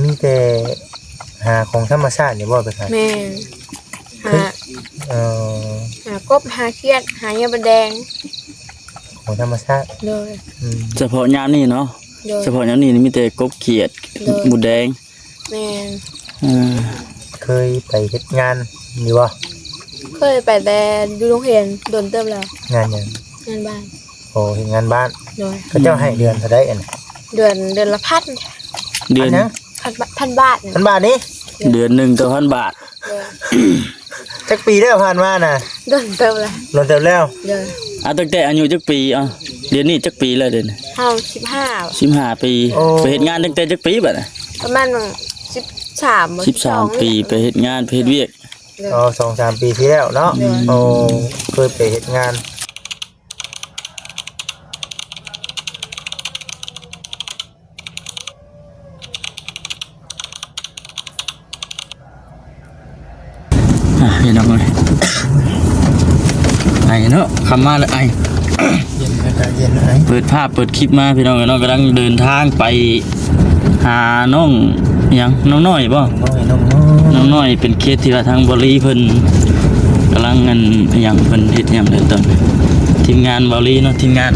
ມີແຕ່ຫາຂອງທຳມະຊາດນີ້ບໍ່ໄປຂາຍ? ແມ່ນ ຫາ ເອີ ຫາກົບ ຫາຂຽດ ຫາເຫຍື່ອມດແດງ ຂອງທຳມະຊາດ. ໂດຍ ອືມ ສະເພາະຍາມນີ້ເນາະ. ໂດຍ ສະເພາະຍາມນີ້ມີແຕ່ກົບ ຂຽດ ໂດຍ ໝູແດງ. ແມ່ນ ເອີ ເຄີຍໄປເຮັດງານຢູ່ບໍ່? ເຄີຍໄປແຕ່ຢູ່ໂຮງຮຽນ ດົນເຕີບແລ້ວ. ງານຫຍັງ? ງານບ້ານ. ໂອ້ ເຮັດງານບ້ານ. ໂດຍ ເຂົາເຈົ້າໃຫ້ເດືອນເທົ່າໃດອັນ? ເດືອນ ເດືອນລະພັນ. ເດືອນ ພັນຫຍັງ? ພັນ ພັນບາດ. ພັນບາດນີ້? ໂດຍ ເດືອນໜຶ່ງກໍພັນບາດ. ໂດຍ ຈັກປີແລ້ວຜ່ານມານະ? ດົນເຕີບແລ້ວ. ດົນເຕີບແລ້ວ. ໂດຍ ອາ ຕັ້ງແຕ່ອາຍຸຈັກປີ? ອາ ດຽວນີ້ຈັກປີແລ້ວດຽວນີ້? ເຮົາສິບຫ້າ. ສິບຫ້າປີ. ໂອ້ ໄປເຮັດງານຕັ້ງແຕ່ຈັກປີບາດນະ? ປະມານສິບສາມ ສິບສາມປີ. ໄປເຮັດງານ ໄປເຮັດວຽກ. ໂດຍ ອໍ ສອງສາມປີທີ່ແລ້ວເນາະ. ໂດຍ ໂອ້ ເຄີຍໄປເຮັດງານ. ອ່ະ ພີ່ນ້ອງເອີຍ ໄອເນາະ ຄ່ຳມາແລ້ວໄອ. ເຢັນ ອາກາດເຢັນ ໄອ. ເປີດພາບເປີດຄລິບມາ ພີ່ນ້ອງເອີຍເນາະ ກຳລັງເດີນທາງໄປຫານ້ອງຫຍັງ ນ້ອງນ້ອຍບໍ່? ນ້ອງນ້ອຍ ນ້ອງນ້ອຍ ນ້ອງນ້ອຍ ເປັນເຂດທີ່ວ່າທາງບໍລິເພິ່ນກຳລັງ ອັນ ຫຍັງ ເພິ່ນເຮັດຫຍັງເດີ ຕອນ ທີມງານບໍລິເນາະ ທີມງານ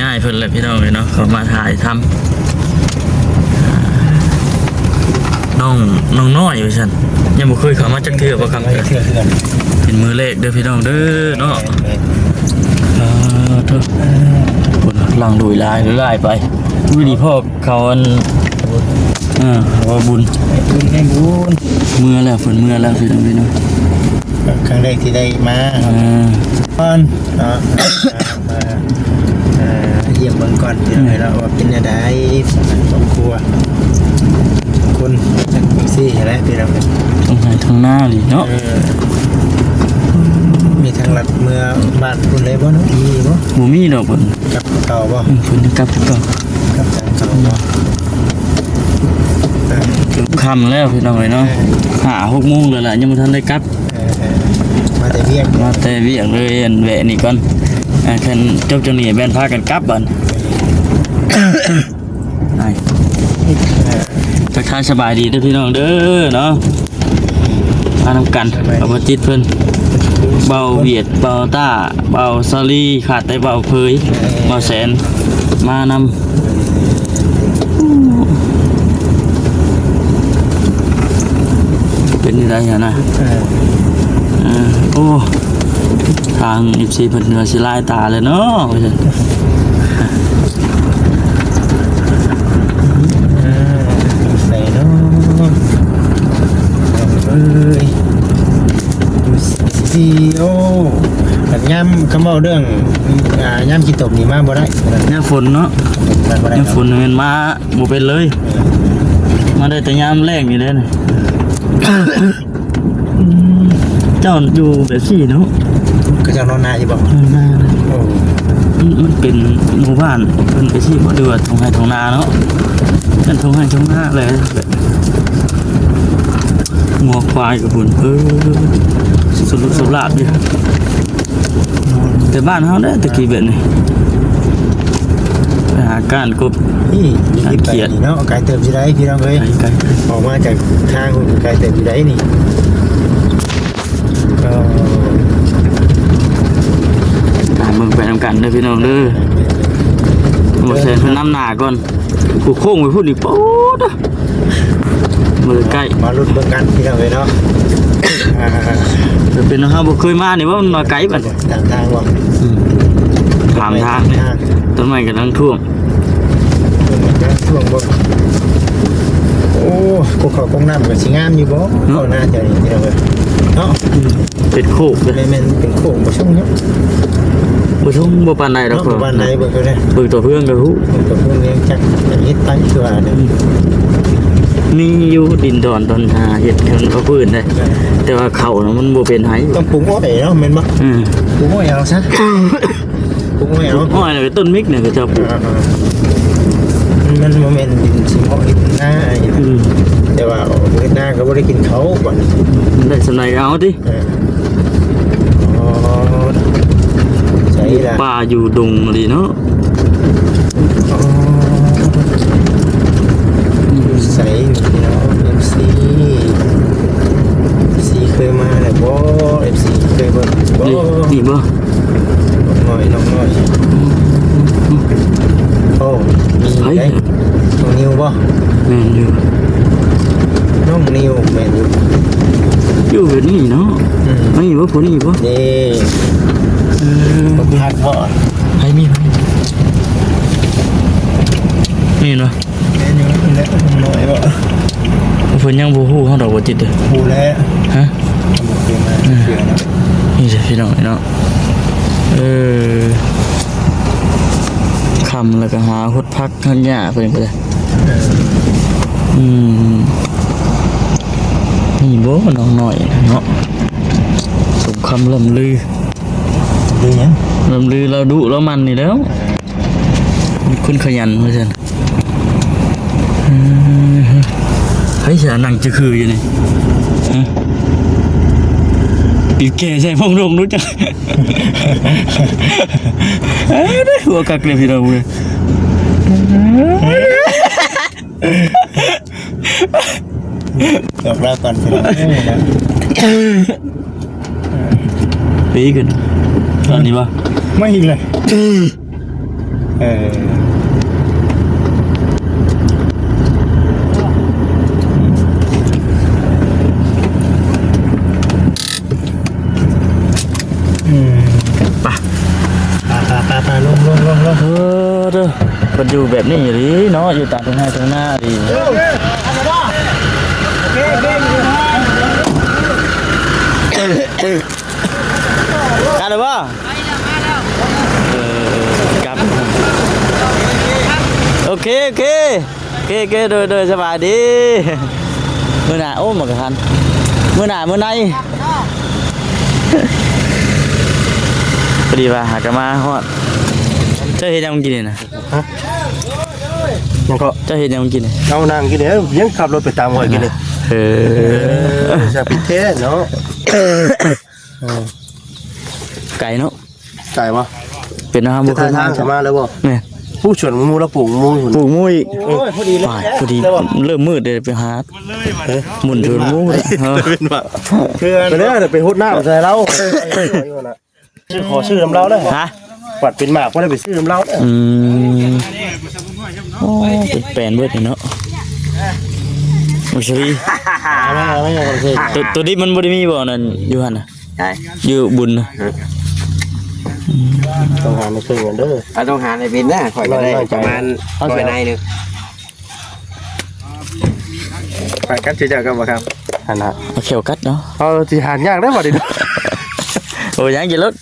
ອ້າຍເພິ່ນແຫຼະ ພີ່ນ້ອງເອີຍເນາະ ເຂົາມາຖ່າຍທຳ ນ້ອງ ນ້ອງນ້ອຍວ່າຊັ້ນ ຍັງບໍ່ເຄີຍເຂົ້າມາຈັກເທື່ອບໍ່ຄຳ? ເທື່ອຄືກັນ. ເປັນມື້ແລກເດີພີ່ນ້ອງເດີເນາະ. ເອີ ໂທ້ ຄົນຫຼັງໂດຍຫຼາຍ ຫຼາຍໄປ. ມື້ນີ້ພໍ່ເຂົາ ອັນ ເອີ ເວົ້າບຸນ ບຸນໃຫ້ບຸນ ເມືອແລ້ວ ເພິ່ນເມືອແລ້ວ ພີ່ນ້ອງເອີຍເນາະ. ຄັ້ງແລກທີ່ໄດ້ມາ ເອີ ກ່ອນເນາະ ມາ ເອີ ຢ້ຽມເບິ່ງກ່ອນ ພີ່ນ້ອງເອີຍເນາະ ວ່າເປັນແນວໃດ ຄອບຄົວ ຄົນຈັ່ງຊີ້ຫັ້ນແຫຼະ ພີ່ນ້ອງເອີຍ. ທົ່ງໄຮ່ທົ່ງນາອີ່ຫຼີເນາະ. ເອີ ມີທາງລັດເມືອບ້ານພຸ້ນເລີຍບໍ່ເນາະ? ມີບໍ່? ບໍ່ມີດອກເພິ່ນ ກັບຄືເກົ່າບໍ່? ອືມ ເພິ່ນກັບຄືເກົ່າ ກັບທາງເກົ່າບໍ່? ເອີ ເກືອບຄ່ຳແລ້ວ ພີ່ນ້ອງເອີຍເນາະ. ເອີ ຫ້າຫົກໂມງແລ້ວລະ ຍັງບໍ່ທັນໄດ້ກັບ. ເອີ ເອີ ມາແຕ່ວຽກ ມາແຕ່ວຽກເລີຍ ອັນ ແວະນີ້ກ່ອນ. ອ່າ ຄັນຈົບຈາກນີ້ແມ່ນພາກັນກັບບາດນີ້. ໄປ ທັກທາຍສະບາຍດີເດີພີ່ນ້ອງເດີເນາະ. ມານຳກັນ ສະບາຍດີ ກັບບ່າວຈິດເພິ່ນ ບ່າວຫວຽດ ບ່າວຕ້າ ບ່າວສາລີ ຂາດແຕ່ບ່າວເຜີຍ ບ່າວແສນ ມານຳ. ເປັນຈັ່ງໃດຫັ້ນນະ? ເອີ ເອີ ໂອ້ ທາງເອັຟຊີເພິ່ນວ່າຊິລາຍຕາແລ້ວເນາະ ວ່າຊັ້ນ. ເອີ ໃສເນາະ ເອີຍ ຢູ່ສະຕູດິໂອ. ແບບຍາມ ຄຳເວົ້າເລື່ອງ ອ່າ ຍາມຂີ້ຕົມນີ້ມາບໍ່ໄດ້ ຍາມຝົນເນາະ ມາບໍ່ໄດ້ ຍາມຝົນແມ່ນມາ ບໍ່ເປັນເລີຍ ເອີ ມາໄດ້ແຕ່ຍາມແລ້ງນີ້ແຫຼະ. ເຈົ້າຢູ່ແບບຊີ້ເນາະ ເຂົາເຈົ້ານອນນາຢູ່ບໍ່? ນອນນາ. ໂອ້ ມັນ ມັນເປັນໝູ່ບ້ານເພິ່ນໄປຊີ້ບໍ່ ຫຼືວ່າທົ່ງໄຮ່ທົ່ງນາເນາະ? ເປັນທົ່ງໄຮ່ທົ່ງນາແຫຼະ ງົວຄວາຍກັບພຸ້ນ ເອີ ສະຫຼຸດສະຫຼາດຢູ່. ແຕ່ບ້ານເຮົາເດ້ ແຕ່ກີ້ແບບນີ້ ໄປຫາກ້ານກົບ ນີ້ ການຂຽດ ໄປນີ້ເນາະ ໄກເຕີບຢູ່ໃດ໋ ພີ່ນ້ອງເອີຍ ໄກໆ ອອກມາຈາກທາງໄກເຕີບຢູ່ໃດ໋ນີ້ ກໍຕາມເບິ່ງໄປນຳກັນເດີພີ່ນ້ອງເດີ. ໂອ້ ແຊງຂຶ້ນນຳໜ້າກ່ອນ ກູໂຄ້ງໄປພຸ້ນອີກ ໂປ້ດ ເບິ່ງໃກ້ ມາລຸ້ນເບິ່ງກັນພີ່ນ້ອງເອີຍເນາະ. ອ່າ ເປັນເຮົາບໍ່ເຄີຍມານີ້ບໍ່ ມັນມາໄກປານໃດ ຕາມທາງບໍ່? ອືມ ຕາມທາງນີ້ ຕົ້ນໄມ້ກຳລັງຖ້ວງ ກຳລັງຖ້ວງບໍ່? ໂອ້ ກົກເຂົ້າກົກນ້ຳກໍຊິງາມຢູ່ບໍ່ ເນາະ ເຂົ້ານາແຖວນີ້ພີ່ນ້ອງເອີຍເນາະ. ອືມ ເປັນໂຄກເດ້ ແມ່ນໆ ເປັນໂຄກ ບໍ່ຊຸ່ງເນາະ ບໍ່ຊຸ່ງ ບໍ່ປານໃດດອກ ເນາະ ບໍ່ປານໃດ ເບິ່ງເດີ ເບິ່ງຕົວເພື່ອນກໍຮູ້ ເບິ່ງຕົວເພື່ອນຍັງຈັກເຮັດໄປຄືວ່າເດ້. ອືມ ມີຢູ່ດິນດອນຕອນຫາເຮັດເຮືອນເຂົ້າພື້ນເດ້ ແຕ່ວ່າເຂົ້ານະມັນບໍ່ເປັນໄຮ່ ຕ້ອງປູກອ້ອຍເນາະ ແມ່ນບໍ່? ອືມ ປູກອ້ອຍເອົາຊະ ປູກອ້ອຍເອົາ ປູກອ້ອຍແລ້ວກໍຕົ້ນມິກນີ້ເຂົາເຈົ້າປູກ ອ່າໆ ມັນບໍ່ແມ່ນດິນຊິເໝາະເຮັດນາ ອືມ ແຕ່ວ່າເຮັດນາກໍບໍ່ໄດ້ກິນເຂົ້າບັດນີ້ ໄດ້ສ່ຳໃດກໍເອົາຕິ. ເອີ ອໍ ໃສລະ ປ່າຢູ່ດົງອີ່ຫຼີເນາະ. ອໍ ໃສ ມີຢູ່ ໃຜ ເດ້ ນ້ອງນິວບໍ່? ແມ່ນຢູ່ ນ້ອງນິວ ແມ່ນຢູ່ ຢູ່ແບບນີ້ເນາະ ອືມ ອັນນີ້ບໍ່? ຜູ້ນີ້ບໍ່? ນີ້ ເອີ ບັກພັດບໍ່? ໃຜມີ ໃຜມີ ນີ້ເນາະ ແມ່ນຢູ່ ນີ້ແຫຼະ ນ້ອງນ້ອຍບໍ່? ເພິ່ນຍັງບໍ່ຮູ້ເຮົາດອກ ບໍ່ຕິດເດີ ຮູ້ແລ້ວ ຮະ? ບໍ່ເຄີຍມາເທື່ອເນາະ ນີ້ເດີພີ່ນ້ອງເນາະ ເອີ ຄ່ຳແລ້ວກໍຫາຫົດຜັກ ຫາຫຍ້າເພິ່ນກໍໄດ້ ເອີ ອືມ ນີ້ບໍ່ ນ້ອງນ້ອຍເນາະ ສົມຄຳລ່ຳລື ລືຫຍັງ? ລ່ຳລືລາວດຸລາວໝັ່ນນີ້ແຫຼ້ວ ເອີ ຄົນຂະຫຍັນວ່າຊັ້ນ ອືມ ໃຜຊິນັ່ງຈື່ຄືຢູ່ນີ້ ຮະ? ປີແກ່ໃສ່ພົງດົງ ຮູ້ຈັກ ເອີ ຫົວຄັກເລີຍພີ່ນ້ອງເອີຍ ບອກລາກ່ອນພີ່ນ້ອງ ປີຂຶ້ນ ຕອນນີ້ບໍ່? ມາອີກແລ້ວ ເອີ ອືມ ໄປ ໄປໆໆໆ ລົງໆໆໆ ເອີ ເດີ ເພິ່ນຢູ່ແບບນີ້ອີ່ຫຼີເນາະ ຢູ່ຕາມທົ່ງໄຮ່ທົ່ງນາອີ່ຫຼີ ກັບແລ້ວບໍ່? ເອີ ກັບ ໂອເຄ ໂອເຄ ໂອເຄ ໂອເຄ ໂດຍ ໂດຍ ສະບາຍດີ ມື້ໜ້າ ໂອ້ ໝາກກະທັນ ມື້ໜ້າ ມື້ໃນ ພໍດີວ່າຫາກະມາຮອດ ເຈົ້າເຮັດຫຍັງກິນນີ້ນະ? ຮະ? ຍັງເກາະ ເຈົ້າເຮັດຫຍັງກິນນີ້? ເອົານັ່ງກິນນີ້ ຍັງຂັບລົດໄປຕາມຫ້ວຍກິນນີ້ ເອີ ເອີ ຊ່າງເປັນແທ້ເນາະ ເອີ ໄກເນາະ ໄກບໍ່? ເປັນນະ ບໍ່ເຄີຍມາ ເຂົ້າມາແລ້ວບໍ່? ແມ່ນ ປູກສວນໝູ່ ແລ້ວປູກໝູ່ ປູກໝູ່ອີກ ໂອ້ຍ ພໍດີເລີຍ ພໍດີ ເລີ່ມມືດເດ້ ໄປຫາ ເອີ ໝຸ່ນສວນໝູ່ ເອີ ເປັນຫວັດ ເອີ ໄປແລ້ວ ໄປຫົດນ້ຳໃສ່ລາວ ຊື້ ຂໍຊື້ນຳລາວເດີ ຮະ? ບັດເປັນໝາກບໍ່ໄດ້ໄປຊື້ນຳລາວເດີ ອືມ ໂອ້ ເປັນແປນເບິດນີ້ເນາະ ມັງສະລີ ເອົາແລ້ວ ເອົາແລ້ວ ໂຕ ໂຕດິບມັນບໍ່ໄດ້ມີບໍ່ ອັນນັ້ນ ຢູ່ຫັ້ນນະ? ໃຊ່ ຢູ່ບຸນນະ ອືມ ຕ້ອງຫາມາຊ່ວຍກັນເດີ ເອົາ ຕ້ອງຫາໃຫ້ເປັນນະ ຂ້ອຍກໍໄດ້ປະມານຮ້ອຍໃນໜຶ່ງ ຂ້ອຍກັບເຈົ້າກັບບໍ່ຄັບ ຫັ້ນນະ ເອົາແຂ້ວກັດເນາະ ເອົາ ຊິຫາຍາກເດ້ບັດນີ້ ໂອ້ຍ ຍັງກິນລົດ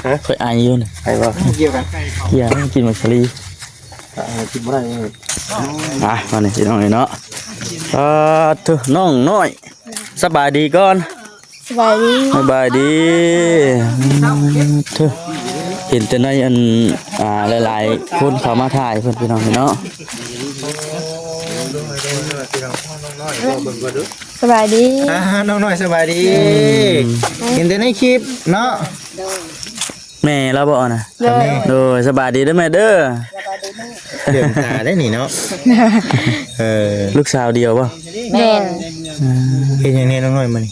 ຮະ ຂ້ອຍໄອຢູ່ນະ ໄອບໍ່ ກ່ຽວກັນ ກ່ຽວ ກິນໝາກສາລີ ກິນບໍ່ໄດ້ ອ່ະ ມານີ້ພີ່ນ້ອງເອີຍເນາະ ອ່າ ເທີ ນ້ອງນ້ອຍ ສະບາຍດີກ່ອນ ສະບາຍດີ ສະບາຍດີ ເທີ ເຫັນແຕ່ໃນອັນ ອ່າ ຫຼາຍໆຄົນເຂົ້າມາຖ່າຍເພິ່ນ ພີ່ນ້ອງເນາະ ສະບາຍດີ ອ່າ ນ້ອງນ້ອຍສະບາຍດີ ອືມ ເຫັນແຕ່ໃນຄລິບເນາະ ໂດຍ ແມ່ລາວບໍ່ນະ ໂດຍ ໂດຍ ສະບາຍດີເດີແມ່ເດີ ສະບາຍດີແມ່ ເລື່ອງຕາໄດ້ນີ້ເນາະ ເອີ ລູກສາວດຽວບໍ່ ແມ່ນ ເຮັດຫຍັງແດ່ນ້ອງນ້ອຍມື້ນີ້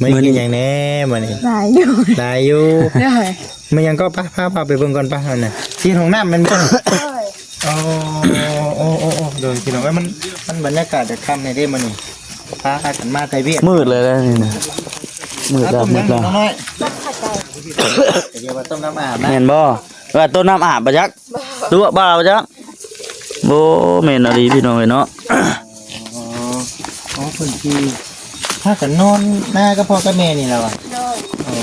ມື້ນີ້ເຮັດຫຍັງແດ່ມື້ນີ້ ຫຼາຍຢູ່ ຫຼາຍຢູ່ ໂດຍ ແມ່ນຫຍັງກໍ ໄປ ພາ ພາໄປເບິ່ງກ່ອນໄປ ຫັ້ນນະ ຊິເຮັດຫ້ອງນ້ຳແມ່ນບໍ່ ໂດຍ ໂອ້ ໂອ້ ໂອ້ ໂອ້ ໂດຍ ພີ່ນ້ອງເອີຍ ມັນ ມັນບັນຍາກາດຈະຄ່ຳແດ່ເດ້ມື້ນີ້ ພາກັນມາແຕ່ວຽກ ມືດເລີຍນະນີ້ນະ ມືດແລ້ວ ມືດແລ້ວ ເດີວ່າຕົ້ມນ້ຳອາບນະ ແມ່ນບໍ່ ວ່າຕົ້ມນ້ຳອາບບໍ່ຈັກ ຕົວະບ່າວຈັກ ໂອ້ ແມ່ນອີ່ຫຼີພີ່ນ້ອງເອີຍເນາະ ອໍ ເພິ່ນຊິພາກັນນອນນາກັບພໍ່ກັບແມ່ນີ້ແຫຼະຫວາ ໂດຍ ໂອ້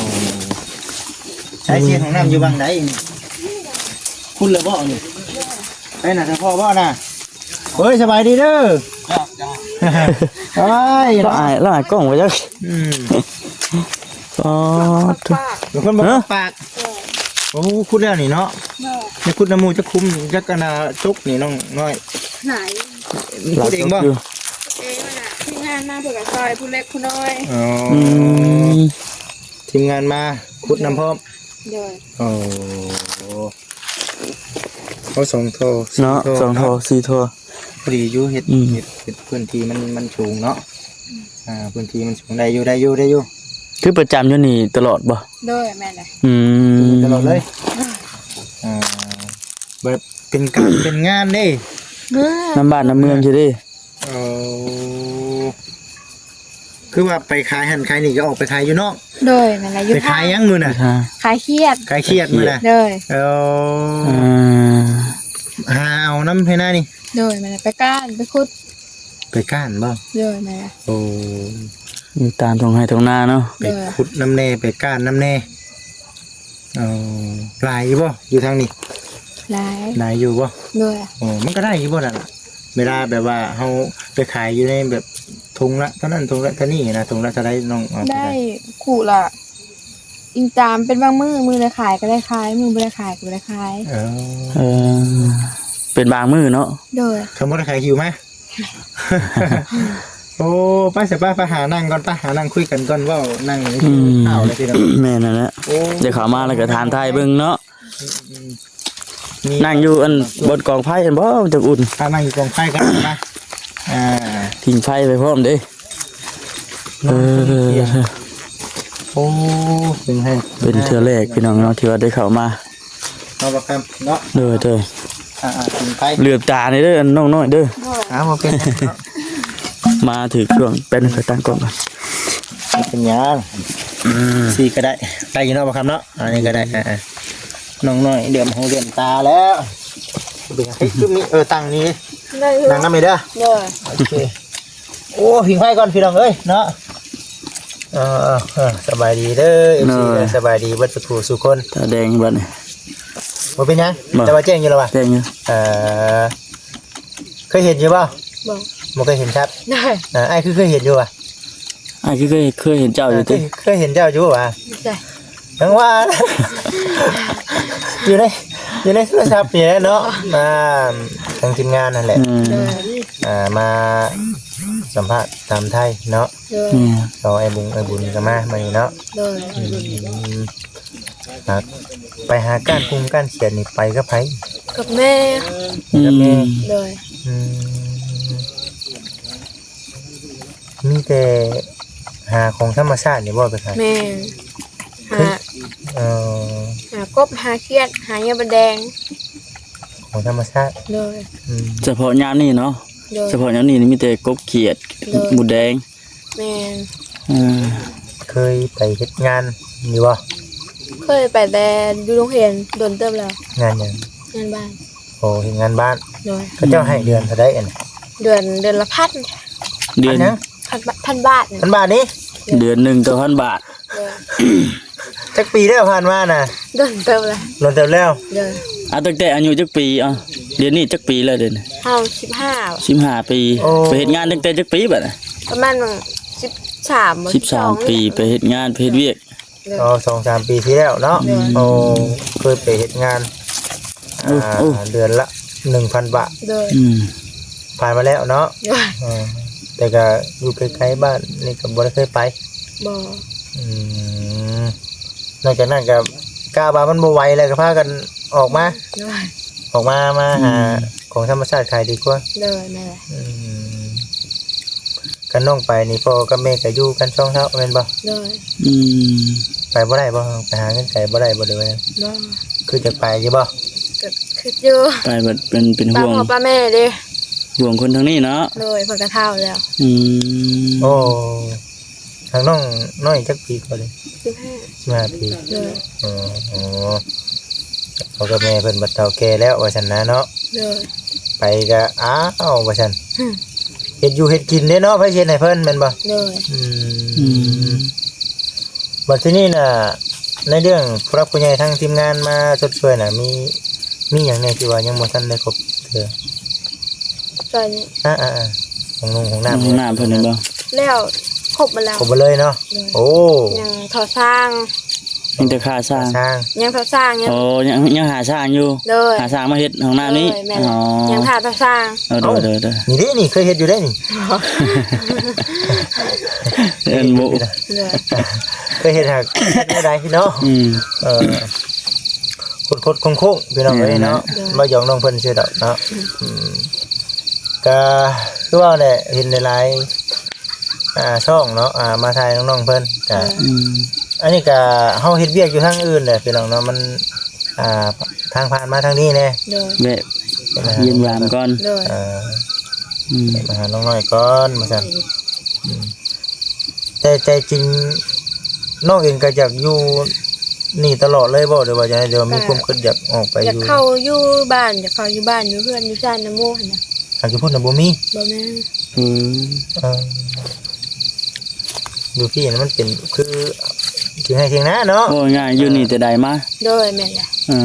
ໃຊ້ເສຍງຂອງນ້ຳຢູ່ບັງໃດນີ້ ຄຸນແລ້ວບໍ່ນີ້ ໄປນະ ສະເພາະບໍ່ນະ ເຮີ້ຍ ສະບາຍດີເດີ ໂອ້ຍ ລະອາຍ ລະອາຍກ້ອງວ່າຈັກ ອືມ ອໍ ເປັນຄົນບໍ່ປາກ ໂອ້ ຂຸດແລ້ວນີ້ເນາະ ໄດ້ຂຸດນຳໝູ່ຈັກຂຸມ ຈັກອັນນ່າ ຈົກນີ້ນ້ອງນ້ອຍ ຫຼາຍ ຂຸດເອງບໍ່ ເອງນະ ທີມງານມາເພິ່ນກໍຊ່ອຍ ຜູ້ເລັກຜູ້ນ້ອຍ ອໍ ອືມ ທີມງານມາຂຸດນຳພ້ອມ ໂດຍ ໂອ້ ເອົາສອງທໍ່ ເນາະ ສີ່ທໍ່ ສອງທໍ່ ເນາະ ສີ່ທໍ່ ພໍດີຢູ່ ເຮັດ ອືມ ເຮັດ ເຮັດພື້ນທີ່ມັນ ມັນສູງເນາະ ອ່າ ພື້ນທີ່ມັນສູງ ໄດ້ຢູ່ ໄດ້ຢູ່ ໄດ້ຢູ່ ຄືປະຈຳຢູ່ນີ້ຕະຫຼອດບໍ່? ໂດຍ ແມ່ນແຫຼະ ອືມ ຕະຫຼອດເລີຍ ອ່າ ແບບ ປັນການເປັນງານເດ້ ນຳບ້ານນຳເມືອງຊິເດ້. ໂອ້ ຄືວ່າໄປຂາຍຫັ້ນຂາຍນີ້ ກໍອອກໄປຂາຍຢູ່ນອກ? ໂດຍ ແມ່ນລະ ຢູ່ ໄປຂາຍຫຍັງມື້ນັ້ນ? ຂາຍຂຽດ ຂາຍຂຽດມື້ນັ້ນ. ໂດຍ ເອີ ຫາເອົານຳໄຮ່ນານີ້? ໂດຍ ແມ່ນລະ ໄປກ້ານໄປຂຸດ. ໄປກ້ານບໍ່? ໂດຍ ແມ່ນລະ. ໂອ້ ຢູ່ຕາມທົ່ງໄຮ່ທົ່ງນາເນາະ. ໄປ ໂດຍ ຂຸດນຳແດ່ ໄປກ້ານນຳແດ່. ເອີ ຫຼາຍຢູ່ບໍ່ ຢູ່ທາງນີ້? ຫຼາຍ ຫຼາຍຢູ່ບໍ່? ໂດຍ. ໂອ້ ມັນກໍໄດ້ຢູ່ບໍ່ລະ ເວລາແບບວ່າເຮົາໄປຂາຍຢູ່ໃນແບບຖົງລະເທົ່ານັ້ນ ຖົງລະເທົ່ານີ້ນະ ຖົງລະເທົ່າໃດນ້ອງເອົາໄປຂາຍ? ໄດ້ຄູ່ລະ ອີງຕາມເປັນບາງມື້ ມື້ໄດ້ຂາຍກໍໄດ້ຂາຍ ມື້ບໍ່ໄດ້ຂາຍກໍບໍ່ໄດ້ຂາຍ. ເອີ ເອີ ເປັນບາງມື້ເນາະ. ໂດຍ. ຄັນບໍ່ໄດ້ຂາຍຫິວມາ. ໂອ້ ໄປຊະ ໄປ ໄປຫານັ່ງກ່ອນ ໄປຫານັ່ງຄຸຍກັນກ່ອນ ເວົ້ານັ່ງ ອືມ ເວົ້າແລ້ວພີ່ນ້ອງ. ແມ່ນນັ້ນແຫຼະ. ໂອ້ ເດີເຂົ້າມາແລ້ວກໍຖາມໄທເບິ່ງເນາະ. ອືມໆ ນີ້ ນັ່ງຢູ່ອັນບ່ອນກອງໄຟຫັ້ນບໍ່ ມັນຈັ່ງອຸ່ນ. ພານັ່ງຢູ່ກອງໄຟກ່ອນ ມາ ອ່າ ຜິງໄຟໄປພ້ອມເດ້. ເອີ ໂອ້ ເປັນແຮງ ເປັນເທື່ອແລກພີ່ນ້ອງເນາະ ທີ່ວ່າໄດ້ເຂົ້າມາ ເນາະ ບໍ່ຄຳເນາະ. ໂດຍ ໂດຍ. ອ່າໆ ກິນໄປ ເຫຼືອບຕານີ້ເດີ ນ້ອງນ້ອຍເດີ. ໂດຍ. ອ້າວ ບໍ່ເປັນຫຍັງເນາະ ມາຖືກຊ່ວງ ແປັບໜຶ່ງ ຂໍຕັ້ງກ້ອງກ່ອນ. ບໍ່ເປັນຫຍັງ ອືມ ຊີ້ກໍໄດ້ ໄດ້ຢູ່ເນາະ ບໍ່ຄຳເນາະ. ອັນນີ້ກໍໄດ້ ອ່າໆ ນ້ອງນ້ອຍເຫຼືອມຫູເຫຼືອມຕາແລ້ວ. ເປັນຫຍັງ ເອີ ຕັ້ງນີ້ ໄດ້ຢູ່ ນັ່ງນຳນີ້ເດີ. ໂດຍ. ໂອເຄ. ໂອ້ ຜິງໄຟກ່ອນພີ່ນ້ອງເອີຍເນາະ. ເອີ ເອີ ສະບາຍດີເດີ ເອັຟຊີ ເດີ ສະບາຍດີເບິດສູ່ຜູ້ສູ່ຄົນ. ຕາແດງບັດນີ້ ບໍ່ເປັນຫຍັງ ບໍ່ ແຕ່ວ່າແຈ້ງຢູ່ລະວ່າ ແຈ້ງຢູ່. ເອີ ເຄີຍເຫັນຢູ່ບໍ່? ບໍ່ ບໍ່ເຄີຍເຫັນຊັດ. ໂດຍ. ເອີ ອ້າຍຄືເຄີຍເຫັນຢູ່ຫວາ? ອ້າຍຄືເຄີຍ ເຄີຍເຫັນເຈົ້າຢູ່ຕິ? ເອີ ເຄີຍ ເຄີຍເຫັນເຈົ້າຢູ່ຫວາ? ຈັ່ງວ່າ ຢູ່ໃນ ຢູ່ໃນໂທລະສັບນີ້ແຫຼະເນາະ. ອ່າ ທາງທີມງານນັ້ນແຫຼະ ອືມ ອ່າ ມາສຳພາດຖາມໄທເນາະ. ໂດຍ. ແມ່ນ ກໍອ້າຍບຸນ ອ້າຍບຸນກໍມາມື້ນີ້ເນາະ. ໂດຍ. ອືມ ຫາ ໄປຫາກ້ານກຸງກ້ານຂຽດນີ້ ໄປກັບໃຜ? ກັບແມ່. ກັບແມ່. ອືມ ໂດຍ. ອືມ ມີແຕ່ຫາຂອງທຳມະຊາດນີ້ບໍ່ໄປຂາຍ? ແມ່ນ. ຫາ ເອີ ຫາກົບ ຫາຂຽດ ຫາເຫຍື່ອມດແດງ ຂອງທຳມະຊາດ. ໂດຍ. ອືມ ສະເພາະຍາມນີ້ເນາະ. ໂດຍ. ສະເພາະຍາມນີ້ມີແຕ່ກົບ ຂຽດ ໂດຍ ມົດແດງ. ແມ່ນ. ເອີ ເຄີຍໄປເຮັດງານຢູ່ບໍ່? ເຄີຍໄປແຕ່ຢູ່ໂຮງຮຽນ ດົນເຕີບແລ້ວ. ງານຫຍັງ? ງານບ້ານ. ໂອ້ ເຮັດງານບ້ານ. ໂດຍ. ເຂົາເຈົ້າໃຫ້ເດືອນເທົ່າໃດອັນ? ເດືອນ ເດືອນລະພັນ. ເດືອນ ພັນຫຍັງ? ພັນບາດ ພັນບາດນີ້. ພັນບາດນີ້? ເດືອນໜຶ່ງຕໍ່ພັນບາດ. ໂດຍ. ຈັກປີແລ້ວຜ່ານມານະ? ດົນເຕີບແລ້ວ. ດົນເຕີບແລ້ວ. ໂດຍ. ເອົາ ຕັ້ງແຕ່ອາຍຸຈັກປີ? ເອົາ ດຽວນີ້ຈັກປີແລ້ວດຽວນີ້? ເຮົາສິບຫ້າ. ສິບຫ້າປີ. ໂອ້ ໄປເຮັດງານຕັ້ງແຕ່ຈັກປີບັດນະ? ປະມານສິບສາມ ສິບສາມປີ. ໄປເຮັດງານ ໄປເຮັດວຽກ. ໂດຍ. ເອົາ ສອງສາມປີທີ່ແລ້ວເນາະ. ໂດຍ. ໂອ້ ເຄີຍໄປເຮັດງານ ໂອ້ ອ່າ ໂອ້ ເດືອນລະໜຶ່ງພັນບາດ. ໂດຍ. ອືມ ຜ່ານມາແລ້ວເນາະ. ໂດຍ. ເອີ ແຕ່ກໍຢູ່ໃກ້ໆບ້ານນີ້ກໍບໍ່ໄດ້ເຄີຍໄປ. ບໍ່. ອືມ ນອກຈາກນັ້ນກໍກະວ່າມັນບໍ່ໄຫວແລ້ວ ກໍພາກັນອອກມາ. ໂດຍ. ອອກມາ ມາຫາ ອືມ ຂອງທຳມະຊາດຂາຍດີກວ່າ. ໂດຍ ແມ່ນແຫຼະ. ອືມ ຄັນນ້ອງໄປນີ້ ພໍ່ກັບແມ່ກໍຢູ່ກັນສອງເຖົ້າແມ່ນບໍ່? ໂດຍ. ອືມ ໄປບໍ່ໄດ້ບໍ່? ໄປຫາເງິນໄກບໍ່ໄດ້ບໍ່ ຫຼືວ່າ? ບໍ່. ຄືຈະໄປຢູ່ບໍ່? ກໍຄິດຢູ່. ໄປບັດເປັນ ເປັນຫ່ວງພໍ່ປະແມ່ເດ້. ຫ່ວງຄົນທາງນີ້ເນາະ. ໂດຍ. ເພິ່ນກໍເຖົ້າແລ້ວ. ອືມ ໂອ້ ທາງນ້ອງນ້ອຍຈັກປີກໍເດ້? ສິບຫ້າ. ສິບຫ້າປີ. ໂດຍ. ອໍ ພໍ່ກັບແມ່ເພິ່ນບັດເຖົ້າແກ່ແລ້ວວ່າຊັ້ນນະເນາະ. ໂດຍ. ໄປກະ ອ້າວ ວ່າຊັ້ນ ຫຶ ເຮັດຢູ່ເຮັດກິນເດ້ເນາະ ໃຜຊິເຮັດໃຫ້ເພິ່ນແມ່ນບໍ່? ໂດຍ. ອືມ ອືມ ບັດທີນີ້ນະ ໃນເລື່ອງຜູ້ຫຼັກຜູ້ໃຫຍ່ທາງທີມງານມາຊົດຊ່ວຍນະ ມີ ມີຫຍັງແດ່ທີ່ວ່າຍັງບໍ່ທັນໄດ້ຄົບເທື່ອ? ຊ່ວຍນີ້ ອ່າໆໆ ຫ້ອງນຸ່ງຫ້ອງນ້ຳ ຫ້ອງນ້ຳເພິ່ນແມ່ນບໍ່? ແລ້ວ ຄົບໝົດແລ້ວ ຄົບໝົດເລີຍເນາະ. ໂດຍ. ໂອ້ ຍັງທໍ່ສ້າງ ຍັງແຕ່ຄ່າສ້າງ ສ້າງ ຍັງທໍ່ສ້າງ ຍັງ ໂອ້ ຍັງ ຍັງຫາຊ່າງຢູ່. ໂດຍ. ຫາຊ່າງມາເຮັດຫ້ອງນ້ຳນີ້. ໂດຍ ແມ່ນ. ອໍ ຍັງຖ້າທໍ່ສ້າງ. ເອີ ໂດຍໆໆ ນີ້ເດ້ ນີ້ເຄີຍເຮັດຢູ່ເດ້ນີ້. ເອີ້ນໝູ່ ໂດຍ ເຄີຍເຮັດຫາກ ເຮັດແນວໃດພີ່ນ້ອງ? ອືມ ເອີ ຄົດໆໂຄ້ງໆ ພີ່ນ້ອງເອີຍເນາະ. ໂດຍ. ບໍ່ຢອກນ້ອງເພິ່ນຊື່ດອກເນາະ. ອືມ ອືມ ກະຄືວ່າແຫຼະ ເຫັນຫຼາຍໆ ອ່າ ຊ່ອງເນາະ ອ່າ ມາຖ່າຍນ້ອງໆເພິ່ນກະ. ໂດຍ. ອືມ ອັນນີ້ກະເຮົາເຮັດວຽກຢູ່ທາງອື່ນແຫຼະພີ່ນ້ອງເນາະ ມັນ ອ່າ ທາງຜ່ານມາທາງນີ້ແດ່. ໂດຍ. ແວະ ໄປຫາ ຢ້ຽມຢາມກ່ອນ ໂດຍ ເອີ ອືມ ໄປຫານ້ອງນ້ອຍກ່ອນວ່າຊັ້ນ ອືມ ແຕ່ໃຈຈິງນ້ອງເອງກໍຢາກຢູ່ນີ້ຕະຫຼອດເລີຍບໍ່ ຫຼືວ່າຈັ່ງໃດ ຫຼືວ່າມີຄວາມຄິດຢາກອອກໄປ ຢາກເຂົ້າຢູ່ບ້ານ ຢາກເຂົ້າຢູ່ບ້ານ ຢູ່ເຮືອນຢູ່ຊານນຳໝູ່ຫັ້ນນະ ຫາກຢູ່ພຸ້ນນະບໍ່ມີ ບໍ່ມີ ອືມ ເອີ ຢູ່ພີ້ນະມັນເປັນຄື ທີ່ໄຮ່ທີ່ນາເນາະ ເວົ້າງ່າຍຢູ່ນີ້ແຕ່ໃດມາ ໂດຍ ແມ່ນແຫຼະ ເອີ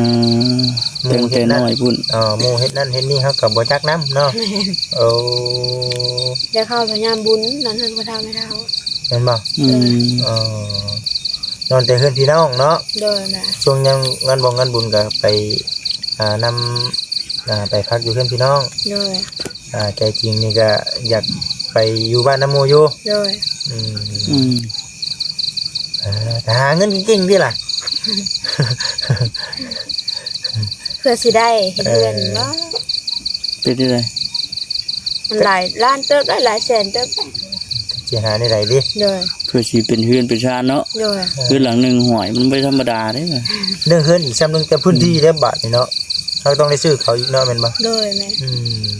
ຕັ້ງແຕ່ນ້ອຍພຸ້ນ ເອີ ໝູ່ເຮັດນັ້ນເຮັດນີ້ເຮົາກໍບໍ່ຈັກນຳເນາະ ແມ່ນ ໂອ້ ແລ້ວເຂົາພະຍາຍາມບຸນນອນເຮືອນພໍ່ເຖົ້າແມ່ເຖົ້າ ແມ່ນບໍ່ ອືມ ເອີ ນອນແຕ່ເຮືອນພີ່ນ້ອງເນາະ ໂດຍ ແມ່ນ ຊ່ວງຍາມງານບົງງານບຸນກໍໄປ ອ່າ ນຳ ອ່າ ໄປພັກຢູ່ເຮືອນພີ່ນ້ອງ ໂດຍ ອ່າ ໃຈຈິງນີ້ກໍຢາກໄປຢູ່ບ້ານນຳໝູ່ຢູ່ ໂດຍ ອືມ ອືມ ເອີ ແຕ່ຫາເງິນເກັ່ງໆຕິລະ ເພື່ອຊິໄດ້ເຮັດເຮືອນ ເອີ ບໍ່ ເປັນຈັ່ງໃດ ມັນຫຼາຍລ້ານເຕີບໄດ໋ ຫຼາຍແສນເຕີບໄດ໋ ຊິຫາແນວໃດເດ ໂດຍ ເພື່ອຊິເປັນເຮືອນເປັນຊານເນາະ ໂດຍ ເຮືອນຫຼັງໜຶ່ງ ຫ້ວຍ ມັນບໍ່ທຳມະດາເດ້ ເລື່ອງເຮືອນອີກສ່ຳໜຶ່ງ ແຕ່ພື້ນທີ່ເດ້ບາດນີ້ເນາະ ເຮົາຕ້ອງໄດ້ຊື້ເຂົາອີກເນາະ ແມ່ນບໍ່ ໂດຍ ແມ່ນ ອືມ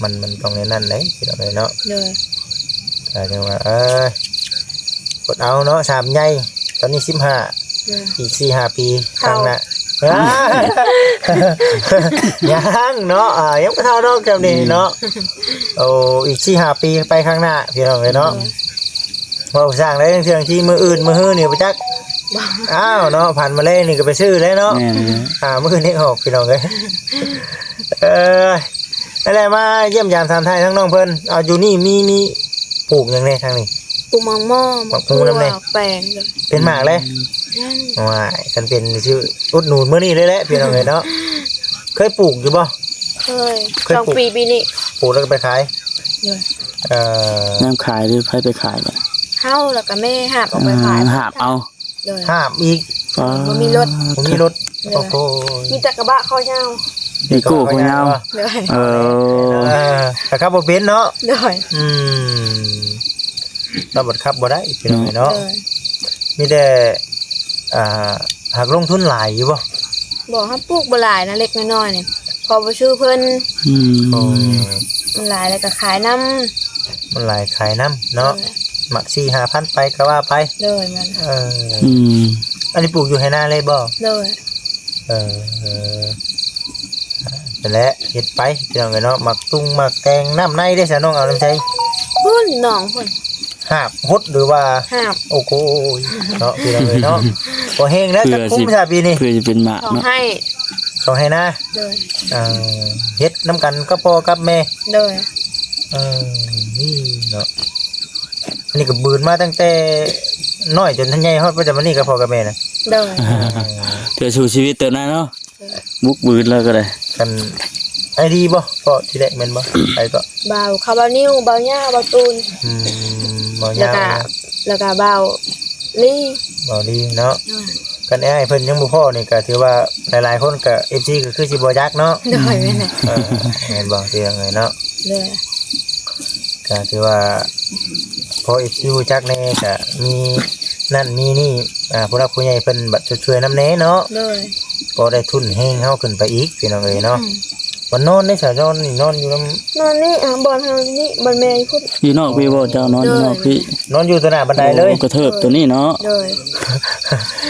ມັນ ມັນຕ້ອງແນວນັ້ນເດ້ພີ່ນ້ອງເອີຍເນາະ ໂດຍ ກໍຈັ່ງວ່າ ເອີ ອົດເອົາເນາະ ສາມໃຫຍ່ ຕອນນີ້ສິບຫ້າ ໂດຍ ອີກສີ່ຫ້າປີຂ້າງໜ້າ ຍັງເນາະ ອ່າ ຍັງບໍ່ເຖົ້າດອກຈຳນີ້ເນາະ ອືມ ໂອ້ ອີກສີ່ຫ້າປີໄປຂ້າງໜ້າ ພີ່ນ້ອງເອີຍເນາະ ໂດຍ ເວົ້າຊ່າງໄດ້ ເທື່ອທີ່ມື້ອື່ນມື້ຮືນີ້ບໍ່ຈັກ ອ້າວເນາະ ພັນມະແລງນີ້ກໍໄປຊື້ແລ້ວເນາະ ແມ່ນ ອ່າ ມື້ນີ້ອອກ ພີ່ນ້ອງເອີຍ ເອີ ນັ້ນແຫຼະ ມາຢ້ຽມຢາມຖາມໄຖ່ທາງນ້ອງເພິ່ນ ເອົາ ຢູ່ນີ້ມີ ມີປູກຫຍັງແດ່ທາງນີ້ ປູກໝາກໝໍ້ ໝາກຫູນຳແດ່ ໝາກແຕງ ເປັນໝາກແລ້ວ ອືມ ຍັງ ໂອ້ຍ ຄັນເປັນຊິອຸດໜູນມື້ນີ້ເລີຍແຫຼະ ພີ່ນ້ອງເອີຍເນາະ ເຄີຍປູກຢູ່ບໍ່? ເຄີຍ ເຄີຍ ສອງປີ ປີນີ້ ປູກແລ້ວກໍໄປຂາຍ ໂດຍ ເອີ ຍາມຂາຍນີ້ໃຜໄປຂາຍບັດ? ເຮົາ ແລ້ວກໍແມ່ຫາບອອກໄປຂາຍ ອ່າ ຫາບເອົາ ໂດຍ ຫາບອີກ ອໍ ບໍ່ມີລົດ ບໍ່ມີລົດ ໂດຍ ໂອ້ໂຫ ມີແຕ່ກະບະຄໍຍາວ ວີໂກ້ຄໍຍາວ ໂດຍ ເອີ ເອີ ແຕ່ຂັບບໍ່ເປັນເນາະ ໂດຍ ອືມ ລາວບັດຂັບບໍ່ໄດ້ ພີ່ນ້ອງເອີຍເນາະ ໂດຍ ມີແຕ່ ອ່າ ຫາກລົງທຶນຫຼາຍຢູ່ບໍ່? ບໍ່ ເຮົາປູກບໍ່ຫຼາຍນະ ເລັກນ້ອຍໆນີ້ ພໍບໍ່ຊື້ເພິ່ນ ອືມ ອໍ ມັນຫຼາຍແລ້ວກໍຂາຍນຳ ມັນຫຼາຍຂາຍນຳເນາະ ໂດຍ ມັກສີ່ຫ້າພັນໄປກໍວ່າໄປ ໂດຍ ແມ່ນ ເອີ ອືມ ອັນນີ້ປູກຢູ່ໄຮ່ນາເລີຍບໍ່? ໂດຍ ເອີ ນັ້ນແຫຼະ ເຮັດໄປ ພີ່ນ້ອງເອີຍເນາະ ໝາກຕຸ່ງໝາກແຕງ ນ້ຳໃນເດ້ຊະ ນ້ອງເອົານຳໃສ? ພຸ້ນ ໜອງພຸ້ນ ຫາບຫົດ ຫຼືວ່າ ຫາບ ໂອ້ໂຫ ເນາະ ພີ່ນ້ອງເອີຍເນາະ ພໍແຮງແລ້ວ ຈັກຄຸ້ມຊະປີນີ້ ເພື່ອຊິເປັນໝາກເນາະ ສອງໄຮ່ ສອງໄຮ່ນາ ໂດຍ ເອີ ເຮັດນຳກັນກັບພໍ່ກັບແມ່ ໂດຍ ເອີ ນີ້ເນາະ ອັນນີ້ກໍບືນມາຕັ້ງແຕ່ນ້ອຍຈົນທັນໃຫຍ່ຮອດປັດຈຸບັນນີ້ກັບພໍ່ກັບແມ່ນະ ໂດຍ ເອີ ເພື່ອສູ້ຊີວິດເຕີບນັ້ນເນາະ ບຸກບືນແລ້ວກໍໄດ້ ຄັນ ອ້າຍດີບໍ່? ເພາະທີແລກແມ່ນບໍ່? ໃຜກໍ? ບ່າວ ເຂົາ ບ່າວນິວ ບ່າວຍາວ ບ່າວຕູນ ອືມ ບ່າວຍາວ ແລ້ວກໍ ແລ້ວກໍບ່າວລີ ບ່າວລີເນາະ ໂດຍ ຄັນອ້າຍເພິ່ນຍັງບໍ່ພໍ້ນີ້ກໍຖືວ່າຫຼາຍໆຄົນກໍ ເອັຟຊີ ກໍຄືຊິບໍ່ຈັກເນາະ ໂດຍ ແມ່ນແຫຼະ ເອີ ແມ່ນບໍ່? ຄືຫຍັງເນາະ ໂດຍ ກໍຖືວ່າພໍເອັຟຊີຮູ້ຈັກແດ່ ກໍມີນັ້ນມີນີ້ ອ່າ ຜູ້ຫຼັກຜູ້ໃຫຍ່ເພິ່ນບັດຊົດຊ່ວຍນຳແດ່ເນາະ ໂດຍ ພໍໄດ້ທຶນແຮງເຮົາຂຶ້ນໄປອີກ ພີ່ນ້ອງເອີຍເນາະ ອືມ ບັດນອນເດ້ຊະ ນອນນີ້ ນອນຢູ່ນຳ ນອນນີ້ ອ່າ ບ່ອນເຮົານີ້ ບ່ອນແມ່ຢູ່ພຸ້ນ ຢູ່ນອກພີ້ບໍ່? ເຈົ້ານອນຢູ່ນອກພີ້ ໂດຍ ນອນຢູ່ຕໍ່ໜ້າບັນໄດເລີຍ ໂອ້ ກະເທີບໂຕນີ້ເນາະ ໂດຍ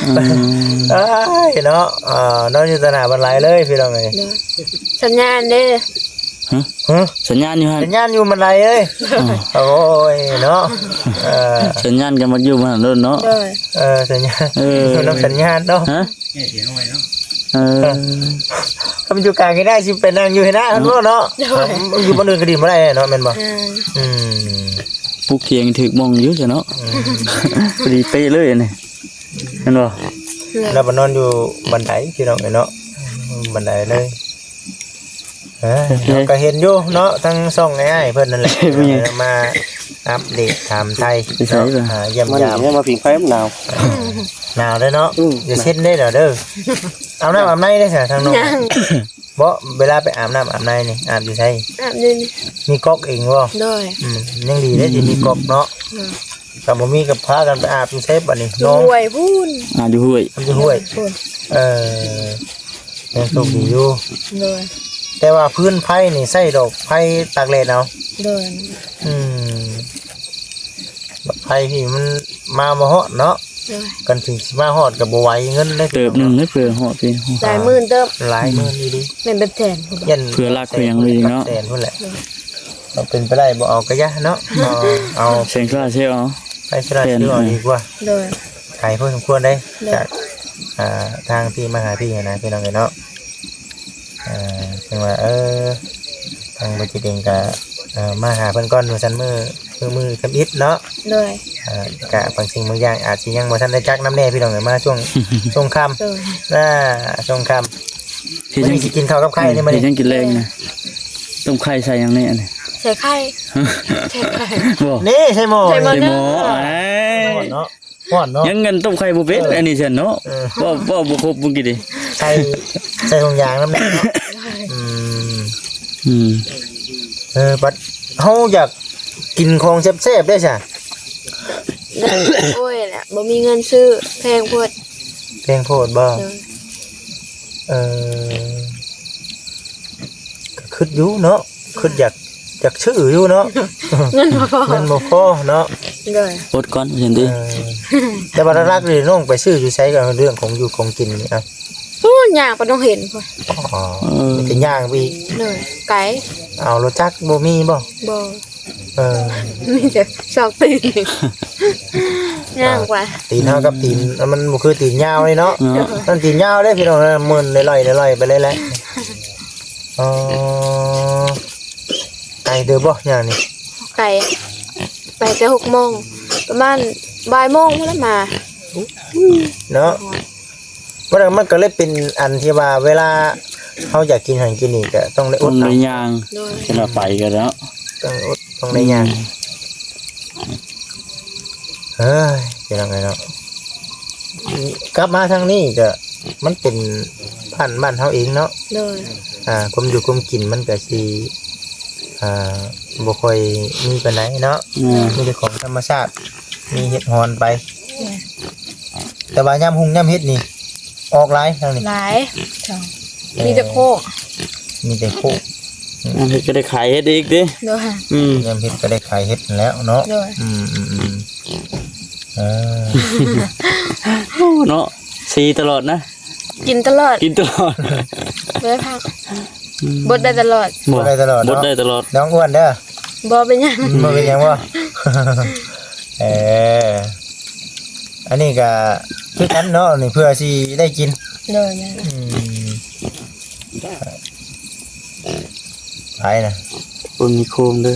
ອືມ ອ້າຍເນາະ ອ່າ ນອນຢູ່ຕໍ່ໜ້າບັນໄດເລີຍ ພີ່ນ້ອງເອີຍ ໂດຍ ສັນຍານເດ້ ຮະ? ຮະ? ສັນຍານຢູ່ຫັ້ນ ສັນຍານຢູ່ບັນໄດເລີຍ ໂອ້ຍເນາະ ເອີ ສັນຍານກໍມັກຢູ່ຫັ້ນໂລດເນາະ ໂດຍ ເອີ ສັນຍານ ເອີ ຢູ່ນຳສັນຍານເນາະ ຮະ? ເອີ ຖ້າມັນຢູ່ກາງນີ້ໄດ້ ຊິໄປນັ່ງຢູ່ຫັ້ນນະ ເນາະ ເນາະ ໂດຍ ຢູ່ບ່ອນອື່ນກໍດິນບໍ່ໄດ້ເນາະ ແມ່ນບໍ່? ອືມ ອືມ ປູກຂຽງຖືກໝ່ອງຢູ່ຊະເນາະ ອືມ ພໍດີເປະເລີຍອັນນີ້ ແມ່ນບໍ່? ແມ່ນ ແລ້ວໄປນອນຢູ່ບັນໄດ ພີ່ນ້ອງເອີຍເນາະ ບັນໄດເລີຍ ເອີ ເຮົາກໍເຫັນຢູ່ເນາະ ທັງຊ່ອງອ້າຍເພິ່ນນັ້ນແຫຼະ ເປັນຫຍັງ? ມາອັບເດດຖາມໄຖ່ ໄປໃສ ເນາະ ອ່າ ຢ້ຽມຢາມ ມາຜິງໄຟ ມັນໜາວ ໜາວເດ້ເນາະ ອືມ ຢ່າເຊັນເດ້ເດີ ເອົານ້ຳອາບໃນເດ້ຊະ ທາງນ້ອງ ຍັງ ບໍ່ ເວລາໄປອາບນ້ຳອາບໃນນີ້ ອາບຢູ່ໃສ? ອາບຢູ່ນີ້ ມີກັອກເອງບໍ່? ໂດຍ ອືມ ຍັງດີເດ້ທີ່ມີກັອກເນາະ ໂດຍ ຖ້າບໍ່ມີກໍພາກັນໄປອາບຢູ່ໃສບັດນີ້? ຢູ່ຫ້ວຍພຸ້ນ ອ່າ ຢູ່ຫ້ວຍ ຢູ່ຫ້ວຍ ພຸ້ນ ເອີ ຍັງໂຊກດີຢູ່ ໂດຍ ແຕ່ວ່າຟືນໄຟນີ້ໃຊ້ດອກໄຟຕາກແດດເອົາ. ໂດຍ. ອືມ ດອກໄຟທີ່ມັນມາບໍ່ຮອດເນາະ. ໂດຍ. ຄັນເຖິງຊິມາຮອດກໍບໍ່ໄຫວເງິນເດ້ ເຕີບໜຶ່ງເດ້ ເພື່ອຮອດພີ້ ຫຼາຍໝື່ນເຕີບ ຫຼາຍໝື່ນອີ່ຫຼີ ແມ່ນເປັນແສນພຸ້ນ ຢ້ານເພື່ອຫຼັກເພື່ອຫຍັງອີ່ຫຼີເນາະ ເປັນແສນພຸ້ນແຫຼະ. ໂດຍ. ເອົາເປັນໄປໄດ້ບໍ່ເອົາກະຢ່າເນາະ ເອົາ ເອົາແສງໂຊລາເຊວເອົາ ໄຟໂຊລາເຊວເອົາດີກວ່າ. ໂດຍ. ໄກພໍສົມຄວນເດ້ ໂດຍ ຈາກ ອ່າ ທາງທີ່ມາຫາພີ່ຫັ້ນນະ ພີ່ນ້ອງເອີຍເນາະ. ອ່າ ເຖິງວ່າ ເອີ ທາງບໍ່ຈິດເອງກະ ເອີ ມາຫາເພິ່ນກ່ອນວ່າຊັ້ນ ມື້ ມື້ ມື້ທຳອິດເນາະ. ໂດຍ. ອ່າ ກະບາງສິ່ງບາງຢ່າງອາດຊິຍັງບໍ່ທັນໄດ້ຈັກນຳແດ່ ພີ່ນ້ອງເອີຍ ມາຊ່ວງ ຊ່ວງຄ່ຳ. ໂດຍ. ອ່າ ຊ່ວງຄ່ຳ ເຮັດຫຍັງ ມື້ນີ້ຊິກິນເຂົ້າກັບໄຂ່ນີ້ ມື້ນີ້ເຮັດຫຍັງກິນແລງນະ? ຕົ້ມໄຂ່ໃສ່ຫຍັງແດ່ອັນນີ້? ໃສ່ໄຂ່ ໃສ່ໄຂ່ ບໍ່ ນີ້ໃສ່ໝໍ້ ໃສ່ໝໍ້ ໃສ່ໝໍ້ ເອີຍ ຮ້ອນເນາະ ຮ້ອນເນາະ ຍັງເງິນຕົ້ມໄຂ່ບໍ່ເປັນ ເອີ ອັນນີ້ຊັ້ນເນາະ. ເອີ ເວົ້າ ເວົ້າບໍ່ຄົບມື້ກີ້ນີ້ ໄຂ່ໃສ່ຖົງຢາງນຳແດ່ເນາະ. ອືມ ອືມ ເອີ ບັດເຮົາຢາກກິນຂອງແຊບໆ ເດ້ຊະ. ໂອ້ຍ ລະບໍ່ມີເງິນຊື້ ແພງໂພດ. ແພງໂພດບໍ່? ໂດຍ. ເອີ ກໍຄິດຢູ່ເນາະ ຄິດຢາກ ຢາກຊື້ຢູ່ເນາະ ເງິນບໍ່ພໍ ເງິນບໍ່ພໍເນາະ. ໂດຍ. ອົດກ່ອນວ່າຊັ້ນຕິ ເອີ ແຕ່ວ່າຫຼັກໆນີ້ນ້ອງໄປຊື້ຢູ່ໃສ ກໍເລື່ອງຂອງຢູ່ຂອງກິນນີ້ ເອົ້າ ໂອ້ ຍ່າງໄປດອງເຫັນພຸ້ນ. ອໍ ເອີ ມີແຕ່ຍ່າງໄປອີກ. ໂດຍ. ໄກ ເອົາລົດຈັກບໍ່ມີບໍ່? ບໍ່. ເອີ ມີແຕ່ສອງຕີນ ຍ່າງໄປ ຕີນເຮົາກັບຕີນ ມັນບໍ່ຄືຕີນຍາວນີ້ເນາະ ເນາະ ມັນຕີນຍາວເດ້ພີ່ນ້ອງ ເອີ ເມີນລອຍໆ ໄປເລີຍແຫຼະ. ອໍ ໄກເຕີບບໍ່ຍ່າງນີ້? ໄກ ໄປແຕ່ຫົກໂມງ ປະມານບ່າຍໂມງພຸ້ນລະມາເນາະ. ມັນ ມັນກໍເລີຍເປັນອັນທີ່ວ່າເວລາເຮົາຢາກກິນຫັ້ນກິນນີ້ກໍຕ້ອງໄດ້ອົດ ຕ້ອງໄດ້ຍ່າງ. ໂດຍ. ຄັນວ່າໄປກໍເນາະ ຕ້ອງອົດ ຕ້ອງໄດ້ຍ່າງ. ອືມ ເອີຍ ພີ່ນ້ອງເອີຍເນາະ ກັບມາທາງນີ້ກໍມັນເປັນບ້ານ ບ້ານເຮົາເອງເນາະ. ໂດຍ. ອ່າ ຄວາມຢູ່ຄວາມກິນມັນກໍຊິ ອ່າ ບໍ່ຄ່ອຍມີປານໃດເນາະ. ແມ່ນ. ມີແຕ່ຂອງທຳມະຊາດ ມີເຫັດຮອນໄປ. ແມ່ນ. ແຕ່ວ່າຍາມຮຸ່ງຍາມເຮັດນີ້ ອອກຫຼາຍທາງນີ້ ຫຼາຍ ມີແຕ່ໂຄກ ມີແຕ່ໂຄກ. ຍາມເຮັດກໍໄດ້ຂາຍເຫັດອີກຕິ. ໂດຍ. ອືມ ຍາມເຮັດກໍໄດ້ຂາຍເຫັດຫັ້ນແຫຼະເນາະ. ໂດຍ. ອືມໆໆ ເອີ ໂອ້ ເນາະ ຊີຕະຫຼອດນະ ກິນຕະຫຼອດ ກິນຕະຫຼອດ ບໍ່ໄດ້ພັກ. ອືມ ບົດໄດ້ຕະຫຼອດ ບົດໄດ້ຕະຫຼອດເນາະ ບົດໄດ້ຕະຫຼອດ. ນ້ອງອ້ວນເດີ ບໍ່ເປັນຫຍັງ ບໍ່ເປັນຫຍັງບໍ່? ເອີ ອັນນີ້ກໍຄືກັນເນາະ ນີ້ເພື່ອຊິໄດ້ກິນ. ໂດຍ. ອືມ ໃຜນະ? ຄົນມີໂຄມເດີ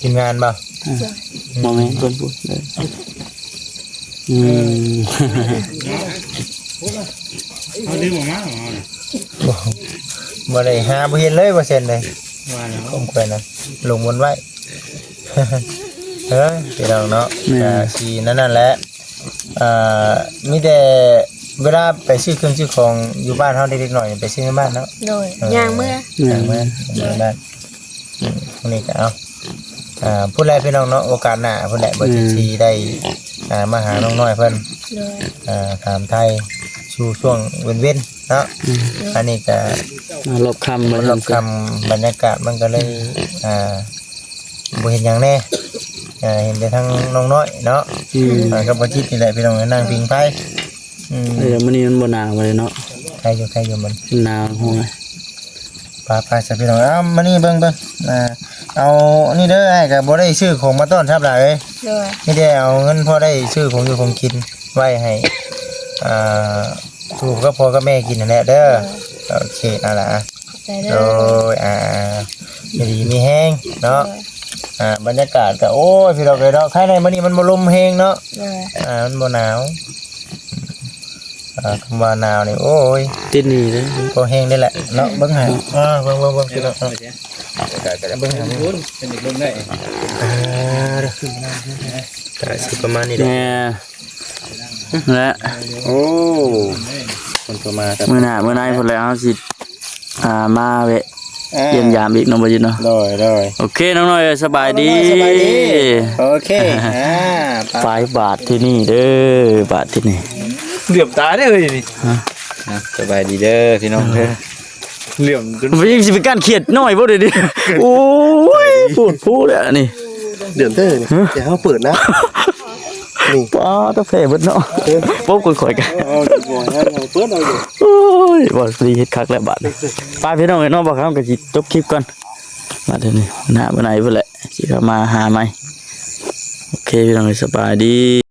ທີມງານບໍ່? ອ່າ ບໍ່ແມ່ນ ເພິ່ນພຸດເດີ. ອືມ ເຮົາດຶງອອກມາເອົານະ ບໍ່ ບໍ່ໄດ້ຫາ ບໍ່ເຫັນເລີຍ ບໍ່ເຊັນເລີຍ ວ່າແລ້ວ ຂອງຂ້ອຍນະ ລົງບົນໄວ້. ເອີ ພີ່ນ້ອງເນາະ ແມ່ນ ກໍຊິນັ້ນນັ້ນແຫຼະ. ອ່າ ມີແຕ່ເວລາໄປຊື້ເຄື່ອງຊື້ຂອງຢູ່ບ້ານເຮົາເດັກໆນ້ອຍໆ ໄປຊື້ໃນບ້ານເນາະ. ໂດຍ. ເອີ ຍ່າງເມືອ ຍ່າງເມືອ ຍ່າງເມືອບ້ານ. ອືມ ມື້ນີ້ກໍເອົາ ອ່າ ພຸ້ນແຫຼະພີ່ນ້ອງເນາະ ໂອກາດໜ້າພຸ້ນແຫຼະ ບໍ່ ອືມ ຊິໄດ້ ອ່າ ມາຫານ້ອງນ້ອຍເພິ່ນ. ໂດຍ. ອ່າ ຖາມໄຖ່ສູ່ຊ່ວງເວັນໆເນາະ. ອືມ. ອັນນີ້ກໍມາລອບຄ່ຳ ມາລອບຄ່ຳ ບັນຍາກາດມັນກໍເລີຍ ອ່າ ບໍ່ເຫັນຫຍັງແດ່ ເຫັນແຕ່ທາງນ້ອງນ້ອຍເນາະ. ອືມ. ກັບບໍ່ຈິດນີ້ແຫຼະພີ່ນ້ອງ ນັ່ງຜິງໄຟ. ອືມ. ເອີ ມື້ນີ້ມັນບໍ່ໜາວປານໃດເນາະ. ໄຄຢູ່ ໄຄຢູ່ມັນ ໜາວໂຫຍ. ໄປໆ ຊະພີ່ນ້ອງ ເອົາ ມານີ້ເບິ່ງ ເບິ່ງ ອ່າ ເອົາອັນນີ້ເດີ ອ້າຍກໍບໍ່ໄດ້ຊື້ຂອງມາຕ້ອນຮັບຫຼາຍເອີຍ. ໂດຍ. ມີແຕ່ເອົາເງິນພໍໄດ້ຊື້ຂອງຢູ່ຂອງກິນໄວ້ໃຫ້ ອ່າ ລູກກັບພໍ່ກັບແມ່ກິນຫັ້ນແຫຼະເດີ. ໂດຍ. ໂອເຄ ເອົາລະ ຂອບໃຈເດີ. ໂດຍ. ອ່າ ຢູ່ດີມີແຮງເນາະ. ໂດຍ. ອ່າ ບັນຍາກາດກໍ ໂອ້ຍ ພີ່ນ້ອງເອີຍເນາະ ໄຄແນ່ມື້ນີ້ມັນບໍ່ລົມແຮງເນາະ. ໂດຍ. ອ່າ ມັນບໍ່ໜາວ. ອ່າ ຄຳວ່າໜາວນີ້ ໂອ້ຍ ຕິດໜີ້ເດ້ ກໍແຮງໄດ້ແຫຼະເນາະ. ເບິ່ງໃຫ້ ອ່າ ເບິ່ງ ເບິ່ງ ເບິ່ງ ພີ່ນ້ອງເນາະ ເບິ່ງໃຫ້ ເພິ່ນເບິ່ງໄດ້ ອ່າ ກໍຊິປະມານນີ້ແຫຼະ. ແມ່ ແລະ ໂອ້ ເພິ່ນກໍມາກັນ ມື້ໜ້າມື້ໃນພຸ້ນແຫຼະ ເຮົາຊິ ອ່າ ມາແວະ ອ່າ ຢ້ຽມຢາມອີກເນາະ ບໍ່ຈິດເນາະ. ໂດຍ ໂດຍ. ໂອເຄ ນ້ອງນ້ອຍ ສະບາຍດີ ນ້ອງນ້ອຍ ສະບາຍດີ. ໂອເຄ ອ່າ ໄປ ບາດທີນີ້ເດີ ບາດທີນີ້ ເຫຼືອບຕາເດີເຮີ້ຍນີ້. ຮະ ອ່ະ ສະບາຍດີເດີພີ່ນ້ອງເດີ. ເຫຼືອງຈົນ ມັນຍັງຊິເປັນການຂຽດນ້ອຍບໍ່ເດນີ້? ໂອ້ຍ ໂພດໂພແລ້ວນີ້ ເດືອນເທີນີ້ ຮະ? ແຕ່ເຮົາເປີດນະ ນີ້ ປ້າດ ຕາແຜ່ເບິດເນາະ ເອີ ໂປ້ ຂ້ອຍກະ ເອົາ ເອົາ ເປີດເອົາຢູ່ ໂອ້ຍ ບໍ່ດີ ເຮັດຄັກແລ້ວບາດນີ້ ໄປພີ່ນ້ອງເອີຍເນາະ ບ່າວຄຳກໍຊິຈົບຄລິບກ່ອນ ມາເທື່ອນີ້ ໜ້າມື້ໃນພຸ້ນແຫຼະ ຊິເຂົ້າມາຫາໃໝ່ ໂອເຄ ພີ່ນ້ອງເອີຍ ສະບາຍດີ.